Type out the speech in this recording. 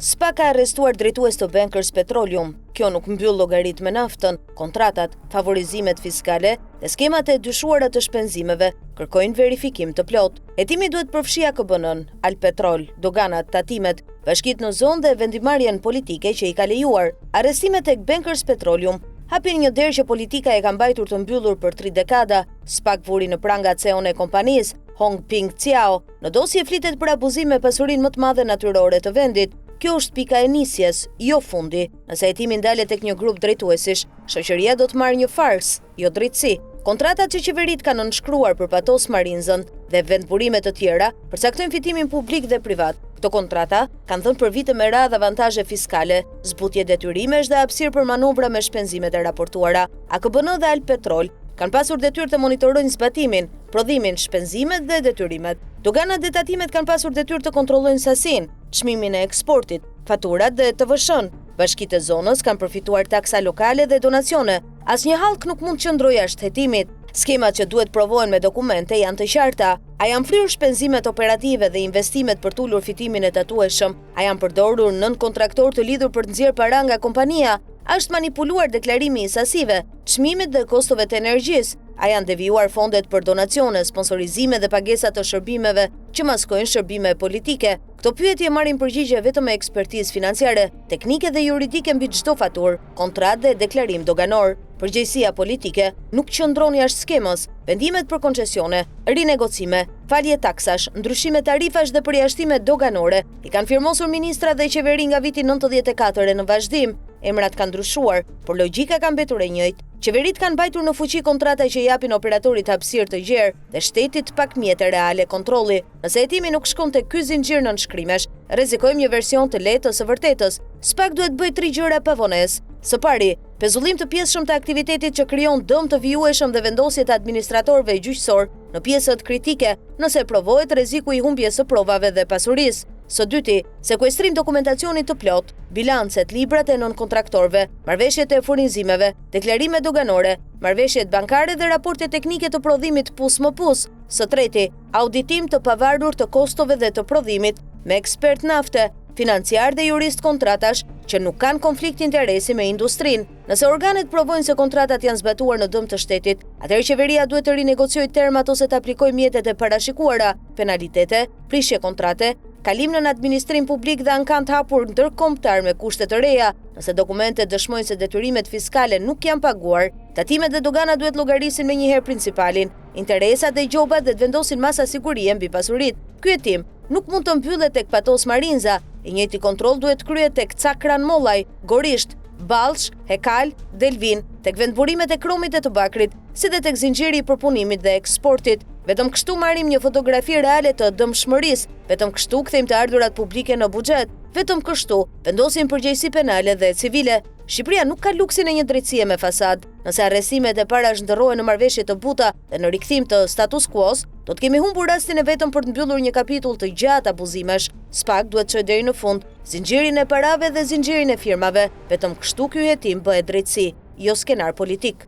SPAK ka arrestuar drejtues të Bankers Petroleum. Kjo nuk mbyll llogaritë me naftën, kontratat, favorizimet fiskale dhe skemat e dyshuara të shpenzimeve kërkojnë verifikim të plotë. Hetimi duhet të përfshijë AKBN-në, Albpetrol, doganat, tatimet, bashkitë në zonë dhe vendimmarrjen politike që i ka lejuar. Arrestimet tek Bankers Petroleum hapin një derë që politika e ka mbajtur të mbyllur për tri dekada. SPAK vuri në pranga CEO-n e kompanisë, Hong Ping Ciao, Në dosje flitet për abuzim me pasurinë më të madhe natyrore të vendit. Kjo është pika e nisjes, jo fundi. Nëse hetimi ndalet tek një grup drejtuesish, shoqëria do të marrë një farsë, jo drejtësi. Kontratat që qeveritë kanë nënshkruar për Patos Marinzën dhe vendburime të tjera përcaktojnë fitimin publik dhe privat. Këto kontrata kanë dhënë për vite me radhë avantazhe fiskale, zbutje detyrimesh dhe hapësirë për manovra me shpenzimet e raportuara. AKBN dhe Albpetrol kanë pasur detyrë të monitorojnë zbatimin, prodhimin, shpenzimet dhe detyrimet. Doganat dhe tatimet kanë pasur detyrë të kontrollojnë sasinë, çmimin e eksportit, faturat dhe TVSH-në. Bashkitë e zonës kanë përfituar taksa lokale dhe donacione. Asnjë hallkë nuk mund të qëndrojë jashtë hetimit. Skemat që duhet provohen me dokumente janë të qarta. A janë fryrë shpenzimet operative dhe investimet për të ulur fitimin e tatueshëm? A janë përdorur nënkontraktorë të lidhur për të nxjerrë para nga kompania? A është manipuluar deklarimi i sasive, çmimit dhe kostove të energjisë? A janë devijuar fondet për donacione, sponsorizime dhe pagesa të shërbimeve që maskojnë shërbime politike? Këto pyetje marrin përgjigje vetëm me ekspertizë financiare, teknike dhe juridike mbi çdo faturë, kontratë dhe deklarim doganor. Përgjegjësia politike nuk qëndron jashtë skemës. Vendimet për koncesione, rinegocime, falje taksash, ndryshime tarifash dhe përjashtime doganore i kanë firmosur ministra dhe qeveri nga viti 94 e në vazhdim. Emrat kanë ndryshuar, por logjika ka mbetur e njëjtë. Qeveritë kanë mbajtur në fuqi kontrata që i japin operatorit hapësirë të gjerë dhe shtetit pak mjete reale kontrolli. Nëse hetimi nuk shkon tek ky zinxhir nënshkrimesh, rrezikojmë një version të lehtë të së vërtetës. SPAK duhet të bëjë tri gjëra pa vonesë. Së pari, pezullim të pjesshëm të aktivitetit që krijon dëm të vijueshëm dhe vendosje të administratorëve gjyqësorë në pjesët kritike, nëse provohet rreziku i humbjes së provave dhe pasurisë. Së dyti, sekuestrim dokumentacioni të plotë, bilancet, librat e nënkontraktorëve, marrëveshjet e furnizimeve, deklarimet doganore, marrëveshjet bankare dhe raportet teknike të prodhimit pus më pus. Së treti, auditim të pavarur të kostove dhe të prodhimit me ekspertë nafte, financiarë dhe juristë kontratash që nuk kanë konflikt interesi me industrinë. Nëse organet provojnë se kontratat janë zbatuar në dëm të shtetit, atëherë qeveria duhet të rinegociojë termat ose të aplikojë mjetet e parashikuara, penalitete, prishje kontrate, kalim nën administrim publik dhe ankand të hapur ndërkombëtar me kushte të reja, nëse dokumentet dëshmojnë se detyrimet fiskale nuk janë paguar, tatimet dhe dogana duhet llogarisin menjëherë principalin, interesat dhe gjobat dhe të vendosin masa sigurie mbi pasuritë. Ky hetim nuk mund të mbyllet tek Patos Marinza, i njëjti kontroll duhet të kryhet tek Cakran Mollaj, Gorisht, Ballsh, Hekal, Delvinë, tek vendburimet e kromit e të bakrit, si dhe tek zinxhiri i përpunimit dhe eksportit. Vetëm kështu marrim një fotografi reale të dëmshmërisë, vetëm kështu kthejmë të ardhurat publike në buxhet, vetëm kështu vendosim përgjegjësi penale dhe civile. Shqipëria nuk ka luksin e një drejtësie me fasadë. Nëse arrestimet e para shndërrohen në marrëveshje të buta dhe në rikthim të status quo-s, do të kemi humbur rastin e vetëm për të mbyllur një kapitull të gjatë abuzimesh. SPAK duhet të çojë deri në fund zinxhirin e parave dhe zinxhirin e firmave. Vetëm kështu ky hetim bëhet drejtësi, jo skenar politik.